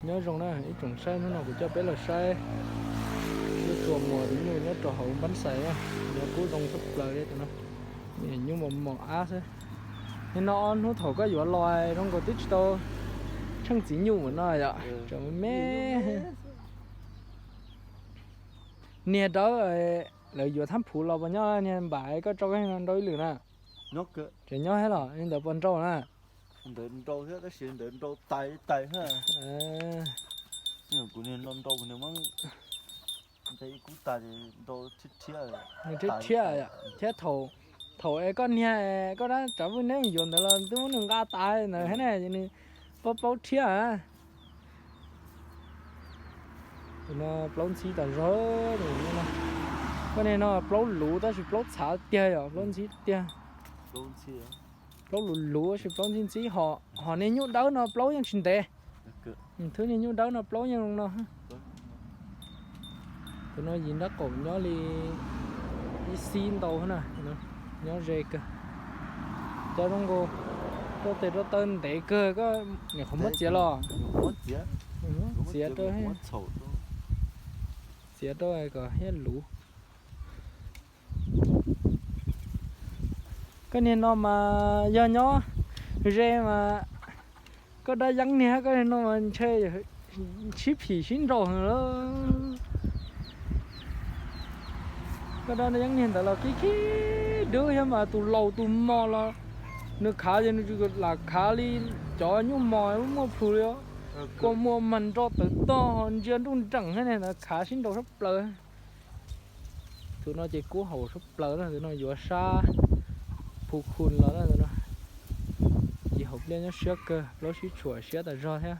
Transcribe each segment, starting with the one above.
Nyob zoo na ib tsoom saib, hnub no kuv coj peb los saib lub tua muas tus nyuj nyob rau hauv Npab Xais na. No kub zoo tshaj plaws li tus no, nyuj mos mos ab xwb. Nim no ob hnub thaum koj yuav los zoo nkaus twb tsis tau tsheej txiv nyuj mus no yom, tseem me me. Niag dawb lawv yuav thab phuv los puas nyob, niag npam koj tso koj no nrau ib lwm na? Tseem nyob thiab los li ntawd puas nrau na? Nws thiab thiab, thiab thaum, thaum es koj niag, koj dab tsav vwj neb yuav ntawd los twb muab nws nqa tas ntawd thiab na, ces nws paub paub thiab. Tus no plaub ntxhib tas zog. Koj niag no plaub luv tab sis plaub txhav tiag yom, plaub ntxhib tiag. Plaub luv luv tab sis plaub ntxhib ntxhib, ho niag nyuj dawb no plaub yeej tsis ntev. Thwb niag nyuj dawb no plaub yeej zoo no. Tus no yim nrab qaum nyob li ib xib ntau na, nyob ze kawg. Cov zoo nkaus rau tes rau taw ntev kawg, koj nyuam qhuav muab txiav los. Txiav rau, txiav rau kom thiaj luv. Koj niag no mas yog nyob ze mas koj dab yeeb niag, koj niag no mas ntshe sib phim sib nraus lawm. Koj dab yeeb niag ntawd los khib khib dub thiab mas tus laus tus mos los nws khav ces nws lam khav li cov nyuj mos muaj plhus li os. Kua muag mas nro tawv tog ntsia nruj nreem thiab ne, khav sib nraus sab plaws. Tus no ces kub haum sab plaws na, tus no yuav sab Phu Khu los na tus no. Yim haum pliaj nyob siab kawg, plaub sib tshuam siab tas zog thiab.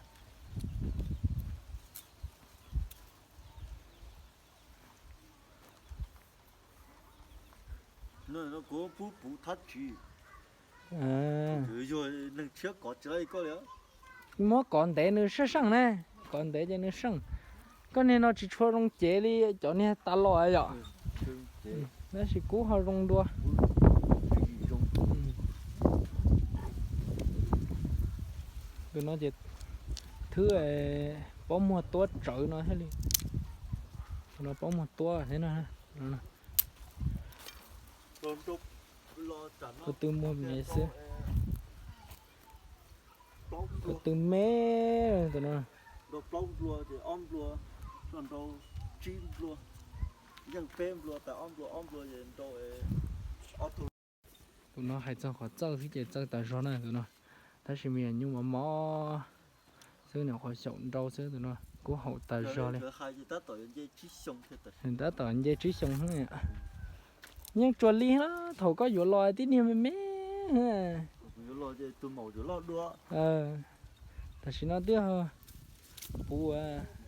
Kuv pub puv thab tsi, yog neeg tshiab kov tsis laib koj li. Muab kov ntev nws seej seej ne, kov ntev ces nws seej. Koj niag no tsis tshua zoo cev li cov niag tas los yom. Tab sis kub ho zoo dua. Tus no ces thwb pob muag tuab tsawv no thiaj li. Tus no pob muag tuab thiab no. Tus twg muag me xwb. Tus twg me tus no. Tus no hais txog qhov txawj xwb ces txawj tas zog na tus no. Tab sis me nyuam nyuj mos mos xwb, nyuam qhuav xyaum nrau xwb tus no, kub haum tas zog li. Tab tom nce tsib xyoo. Yeej tsuas li na, thaum koj yuav los tib niag me me. Tam sim no twb puv,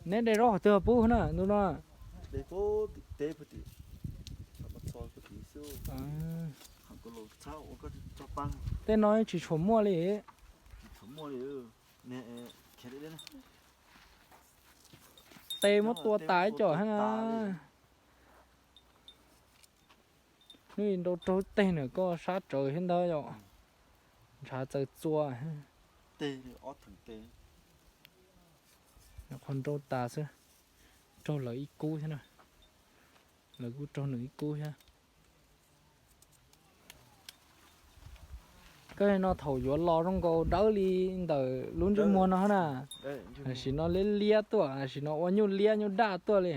neb de zaub qhov twg ho pub na ntu no? Tej no tsis tshua muaj li. Tes muab tua tas ib co thiab na. Hnub nrau raug teg na koj sab tsawv thiab ntag yom. Ntshav txaws txua. Qhov nrau tas xwb. Raug lawv ib kub thiab na. Lawv kuj raug nws ib kub thiab. Koj no thaum yuav los zoo nkaus dawb li ntawm lub ntsej muag no na. Tam sim no liab liab tuaj, tam sim no ua nyuj liab nyuj daj tuaj li.